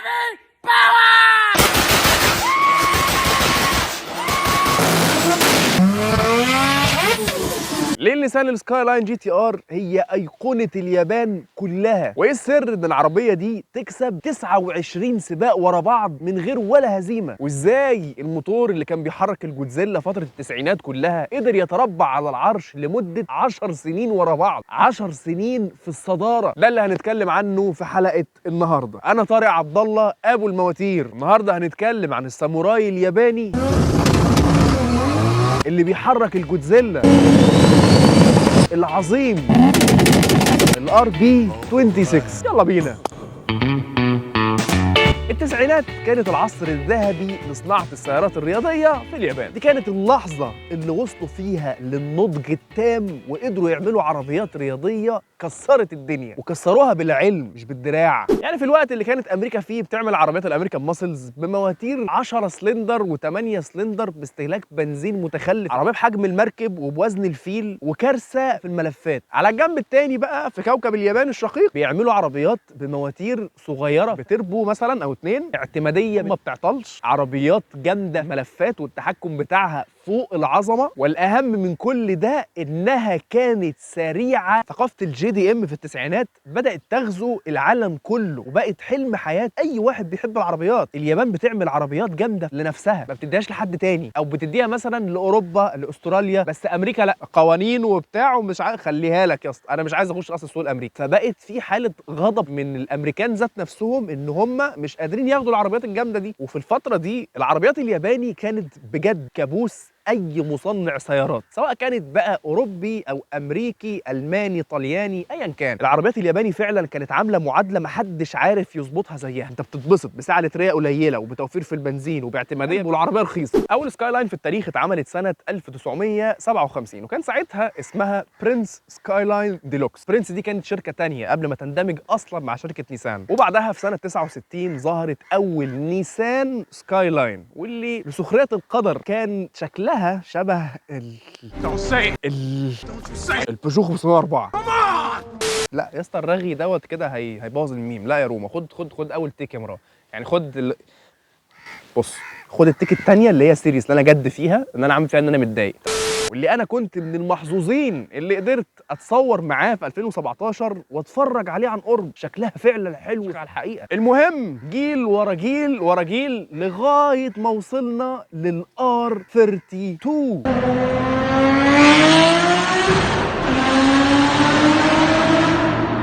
Heavy power! ليه النيسان السكايلاين GTR هي ايقونة اليابان كلها؟ وايه السر ان العربية دي تكسب 29 سباق ورا بعض من غير ولا هزيمة؟ وازاي الموتور اللي كان بيحرك الجودزيلا فترة التسعينات كلها قدر يتربع على العرش لمدة 10 سنين ورا بعض؟ 10 سنين في الصدارة. ده اللي هنتكلم عنه في حلقة النهارده. انا طارق عبد الله ابو المواتير. النهارده هنتكلم عن الساموراي الياباني اللي بيحرك الجودزيلا العظيم، ال RB 26. يلا بينا. التسعينات كانت العصر الذهبي لصناعة السيارات الرياضية في اليابان. دي كانت اللحظة اللي وصلوا فيها للنضج التام وقدروا يعملوا عربيات رياضية كسرت الدنيا، وكسروها بالعلم مش بالدراع. يعني في الوقت اللي كانت امريكا فيه بتعمل عربيات ال American muscles بمواتير 10 سلندر و8 سلندر باستهلاك بنزين متخلف، عربية بحجم المركب وبوزن الفيل وكارثة في الملفات. على الجنب التاني بقى في كوكب اليابان الشقيق بيعملوا عربيات بمواتير صغيرة بتربو مثلا او اتنين، اعتماديه ما بتعطلش، عربيات جامدة ملفات والتحكم بتاعها فوق العظمة. والاهم من كل ده انها كانت سريعة. ثقافة ال JDM في التسعينات بدات تغزو العالم كله وبقت حلم حياة اي واحد بيحب العربيات. اليابان بتعمل عربيات جامدة لنفسها، ما بتديهاش لحد تاني، او بتديها مثلا لاوروبا لاستراليا، بس امريكا لا، قوانين وبتاع ومش عارف، خليها لك يا اسطى، انا مش عايز اخش اصلا السوق الامريكي. فبقت في حاله غضب من الامريكان ذات نفسهم ان هم مش قادرين ياخدوا العربيات الجامدة دي. وفي الفترة دي العربيات الياباني كانت بجد كابوس اي مصنع سيارات، سواء كانت بقى اوروبي او امريكي الماني طلياني ايا كان. العربيات الياباني فعلا كانت عامله معادلة محدش عارف يظبطها زيها. انت بتتبسط بسعة لتريه قليله وبتوفير في البنزين وباعتماديه والعربية رخيصة. اول سكاي لاين في التاريخ اتعملت سنة 1957، وكان ساعتها اسمها برنس سكاي لاين ديلوكس. برنس دي كانت شركة تانية قبل ما تندمج اصلا مع شركة نيسان. وبعدها في سنة 69 ظهرت اول نيسان سكاي لاين، واللي لسخريه القدر كان شكلها شبه ال Don't say it! ال Don't you say it! البيجو 504. لا يا اسطى الرغي دوت كده هيبوظ الميم. لا يا روما، خد خد خد اول take يا مروه. يعني خد بص، خد ال take الثانية اللي هي serious، اللي انا جد فيها، ان انا عامل فيها ان انا متضايق، واللي انا كنت من المحظوظين اللي قدرت اتصور معاه في 2017 واتفرج عليه عن قرب. شكلها فعلا حلو على الحقيقة. المهم جيل ورا جيل ورا جيل لغاية ما وصلنا لل R 32.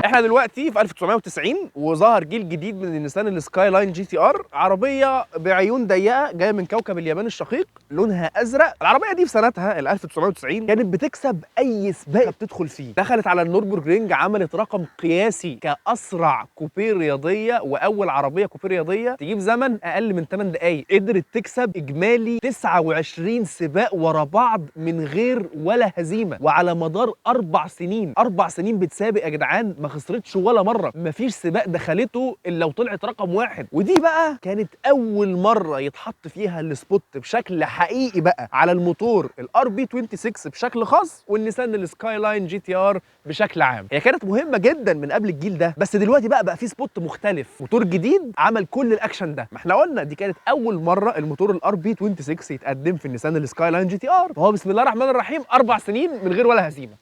احنا دلوقتي في 1990، وظهر جيل جديد من النيسان السكاي لاين GTR، عربية بعيون ضيقه جاية من كوكب اليابان الشقيق، لونها ازرق. العربية دي في سنتها ال 1990 كانت بتكسب اي سباق بتدخل فيه. دخلت على النوربورجرينج، عملت رقم قياسي كاسرع coupe رياضية واول عربية coupe رياضية تجيب زمن اقل من 8 دقائق. قدرت تكسب اجمالي 29 سباق ورا بعض من غير ولا هزيمة، وعلى مدار 4 سنين. 4 سنين بتسابق يا جدعان، ما خسرتش ولا مرة، مفيش سباق دخلته الا وطلعت رقم واحد. ودي بقى كانت اول مرة يتحط فيها ال spot بشكل حقيقي بقى على الموتور ال RB 26 بشكل خاص، والنيسان السكاي لاين GTR بشكل عام. هي كانت مهمة جدا من قبل الجيل ده، بس دلوقتي بقى في spot مختلف، موتور جديد عمل كل الاكشن ده. ما احنا قلنا دي كانت اول مرة الموتور ال RB 26 يتقدم في النيسان السكاي لاين GTR. فهو بسم الله الرحمن الرحيم 4 سنين من غير ولا هزيمة.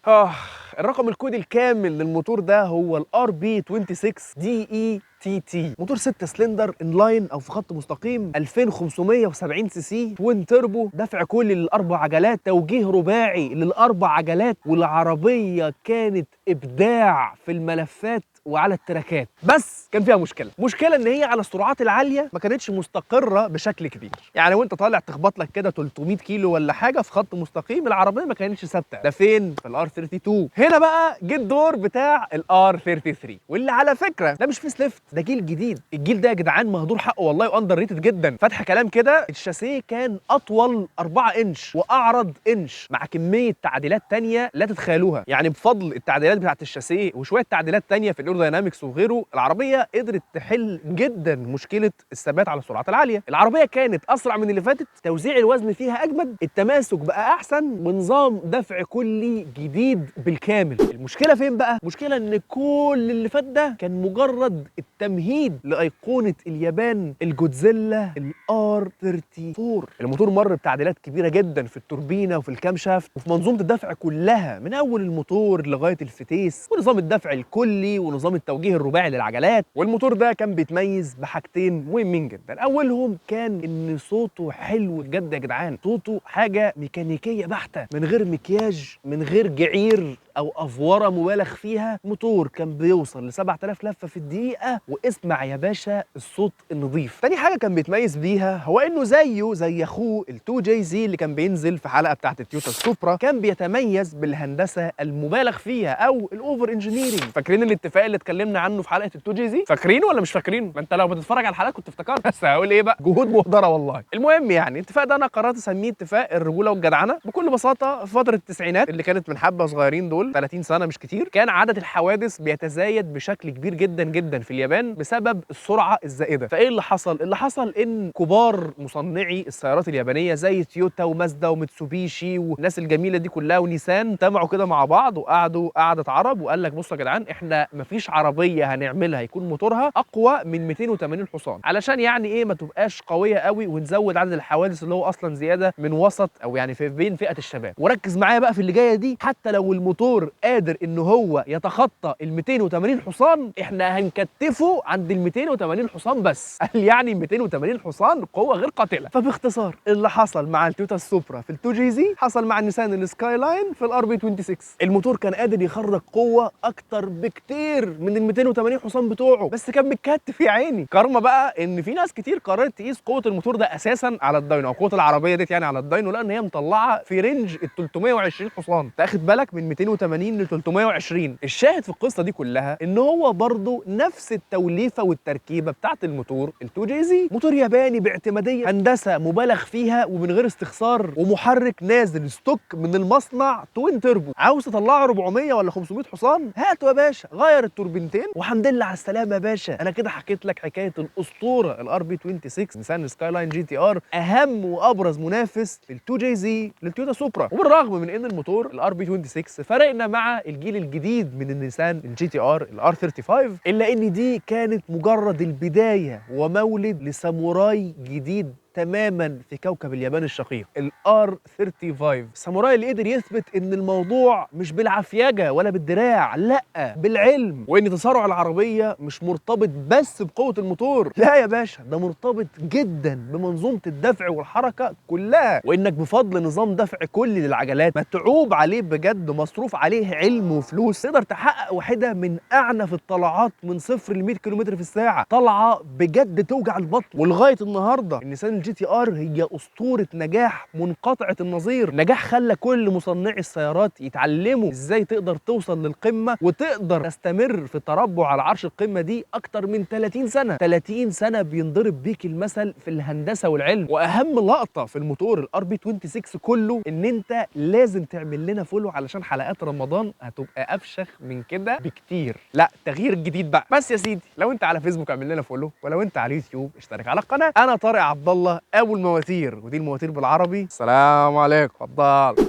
الرقم الكودي الكامل للموتور ده هو ال RB 26 DETT، موتور 6 سلندر inline او في خط مستقيم، 2570 cc، twin turbo، دفع كلي للاربع عجلات، توجيه رباعي للاربع عجلات. والعربية كانت ابداع في الملفات وعلى التراكات، بس كان فيها مشكلة ان هي على السرعات العالية ما كانتش مستقره بشكل كبير. يعني وانت طالع تخبط لك كده 300 كيلو ولا حاجة في خط مستقيم، العربية ما كانتش ثابتة. ده فين؟ في ال R 32. هنا بقى جه الدور بتاع ال R 33، واللي على فكرة ده مش facelift، ده جيل جديد. الجيل ده يا جدعان مهدور حقه والله و underrated جدا. فتح كلام كده، الشاسيه كان اطول 4 انش واعرض انش، مع كمية تعديلات تانية لا تتخيلوها. يعني بفضل التعديلات بتاعت الشاسيه وشوية تعديلات تانية في ال aerodynamics وغيره، العربية قدرت تحل جدا مشكلة الثبات على السرعات العالية. العربية كانت اسرع من اللي فاتت، توزيع الوزن فيها اجمد، التماسك بقى احسن، ونظام دفع كلي جديد بالكامل. المشكلة فين بقى؟ المشكلة ان كل اللي فات ده كان مجرد التمهيد لايقونه اليابان الجودزيلا ال R 34. الموتور مر بتعديلات كبيرة جدا في التوربينه وفي ال camshaft وفي منظومة الدفع كلها، من اول الموتور لغاية الفتيس ونظام الدفع الكلي ونظام التوجيه الرباعي للعجلات. والموتور ده كان بيتميز بحاجتين مهمين جدا. اولهم كان ان صوته حلو بجد يا جدعان، صوته حاجة ميكانيكية بحته، من غير مكياج، من غير جعير او افوره مبالغ فيها. موتور كان بيوصل ل 7000 لفه في الدقيقة، واسمع يا باشا الصوت النظيف. تاني حاجة كان بيتميز بيها هو انه زيه زي اخوه ال 2 JZ اللي كان بينزل في حلقة بتاعت التويوتا سوبرا، كان بيتميز بالهندسة المبالغ فيها او ال over engineering. فاكرين الاتفاق اللي اتكلمنا عنه في حلقة ال 2 JZ؟ فاكرينه ولا مش فاكرينه؟ ما انت لو بتتفرج على الحلقات كنت افتكرت، بس هقول ايه بقى، جهود مهدره والله. المهم يعني الاتفاق ده انا قررت اسميه اتفاق الرجولة والجدعنه. بكل بساطة في فترة التسعينات اللي كانت من حبه صغيرين دول 30 سنة مش كتير، كان عدد الحوادث بيتزايد بشكل كبير جدا جدا في اليابان بسبب السرعة الزائدة. فايه اللي حصل؟ اللي حصل ان كبار مصنعي السيارات اليابانية زي تويوتا ومازدا وميتسوبيشي والناس الجميلة دي كلها ونيسان اجتمعوا كده مع بعض وقعدوا قعدة عرب وقال لك بصوا يا جدعان، احنا مفيش عربية هنعملها يكون موتورها اقوى من 280 حصان، علشان يعني ايه ما تبقاش قوية قوي ونزود عدد الحوادث اللي هو اصلا زيادة من وسط او يعني في بين فئة الشباب. وركز معايا بقى في اللي جاية دي، حتى لو الموتور قادر ان هو يتخطى ال 280 حصان احنا هنكتفه عند ال 280 حصان بس. قال يعني 280 حصان قوة غير قاتله. فباختصار اللي حصل مع التويوتا السوبرا في ال 2 JZ حصل مع النيسان السكاي لاين في ال RB 26. الموتور كان قادر يخرج قوة اكتر بكتير من ال 280 حصان بتوعه، بس كان متكتف يا عيني. كارما بقى ان في ناس كتير قررت تقيس قوة الموتور ده اساسا على ال dyno، او قوة العربية ديت يعني على ال dyno، لان هي مطلعه في range ال 320 حصان. تاخد بالك من 280 ل 320. الشاهد في القصة دي كلها ان هو برضه نفس التوليفه والتركيبه بتاعت الموتور ال 2 JZ، موتور ياباني باعتماديه، هندسة مبالغ فيها ومن غير استخسار، ومحرك نازل stock من المصنع twin turbo. عاوز تطلعه 400 ولا 500 حصان؟ هاته يا باشا، غير التوربينتين وحمد لله على السلامة يا باشا. انا كده حكيت لك حكاية الاسطورة ال RB 26 نيسان سكاي لاين GTR، اهم وابرز منافس لل 2 JZ للتويوتا سوبرا. وبالرغم من ان الموتور ال RB 26 فرقنا مع الجيل الجديد من النيسان ال GTR ال R 35، الا ان دي كانت مجرد البداية ومولد لساموراي جديد تماما في كوكب اليابان الشقيق، ال R 35. الساموراي اللي قدر يثبت ان الموضوع مش بالعفيجه ولا بالدراع، لا بالعلم، وان تسارع العربية مش مرتبط بس بقوة الموتور، لا يا باشا ده مرتبط جدا بمنظومة الدفع والحركة كلها، وانك بفضل نظام دفع كلي للعجلات متعوب عليه بجد، مصروف عليه علم وفلوس، تقدر تحقق واحدة من اعنف الطلعات من 0 ل 100 كيلومتر في الساعة، طلعه بجد توجع البطن. ولغاية النهارده النيسان ال GTR هي اسطورة نجاح منقطعة النظير، نجاح خلى كل مصنعي السيارات يتعلموا ازاي تقدر توصل للقمه وتقدر تستمر في التربع على عرش القمه دي اكتر من 30 سنة. 30 سنة بينضرب بيك المثل في الهندسة والعلم. واهم لقطة في الموتور ال RB 26 كله ان انت لازم تعمل لنا follow علشان حلقات رمضان هتبقى افشخ من كده بكتير. لا تغيير جديد بقى. بس يا سيدي لو انت على فيسبوك اعمل لنا follow، ولو انت على اليوتيوب اشترك على القناة. انا طارق عبد الله ابو المواتير، ودي المواتير بالعربي. السلام عليكم، اتفضل.